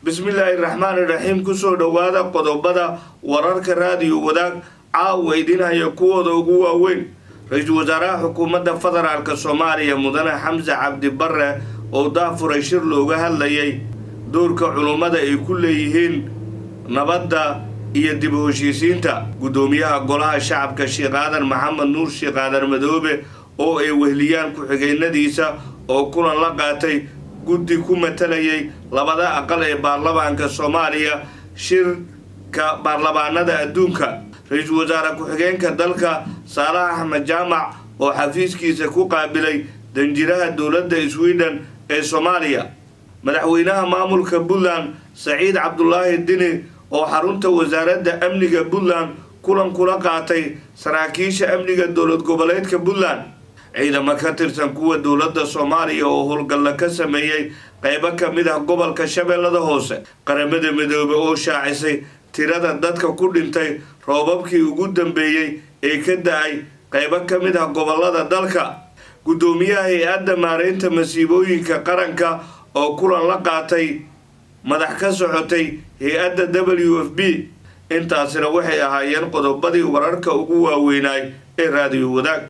Bismillaahi raxmaani raxiim. Kusoo dhowaada qodobada wararka Raadiyo Wadaag caawa idin haya kuwooda ugu waaweyn. Ra-iisul wasaaraha xukuumadda federaalka Soomaaliya, Mudane Xamse Cabdi Barre, oo daafuray shir looga hadlayay doorka culummada ay ku leeyihiin nabadda iyo dib u heshiisiinta. Guddoomiyaha Golaha Shacabka, Sheekh Aadan Maxamed Nuur, Sheekh Aadan Madoobe, oo ay wehliyaan ku-xigeynadiisa, oo kulan la qaatay guddi ku matalayay labada aqal ee baarlamaanka Soomaaliya shirka baarlamaanada adduunka. Ra-iisul wasaare ku-xigeenka dalka, Saalax Axmed Jaamac, oo xafiiskiisa ku qaabilay danjiraha dowladda Sweden ee Soomaaliya. Madaxweynaha maamulka Puntland, Saciid Cabdulaahi Dini, oo xarunta Wasaaradda Amniga Puntland kulan kula qaatay saraakiisha amniga dowlad goboleedka Puntland. Ciidamo ka tirsan kuwa dowladda Soomaaliya oo howlgalla ka sameeyey qeybo ka mid ah gobolka Shabeellada Hoose. Qaramada Midoobey oo shaacisay tirada dadka ku dhintay roobabkii ugu dambeeyey ee ka da-ay qeybo ka mid ah gobolada dalka. Guddoomiyaha Hay-adda Maareynta Masiibooyinka Qaranka oo kulan la qaatay madax ka socotay hay-adda WFP. Intaasina waxay ahaayeen qodobadii wararka ugu waaweynaay ee Raadiyo Wadaag.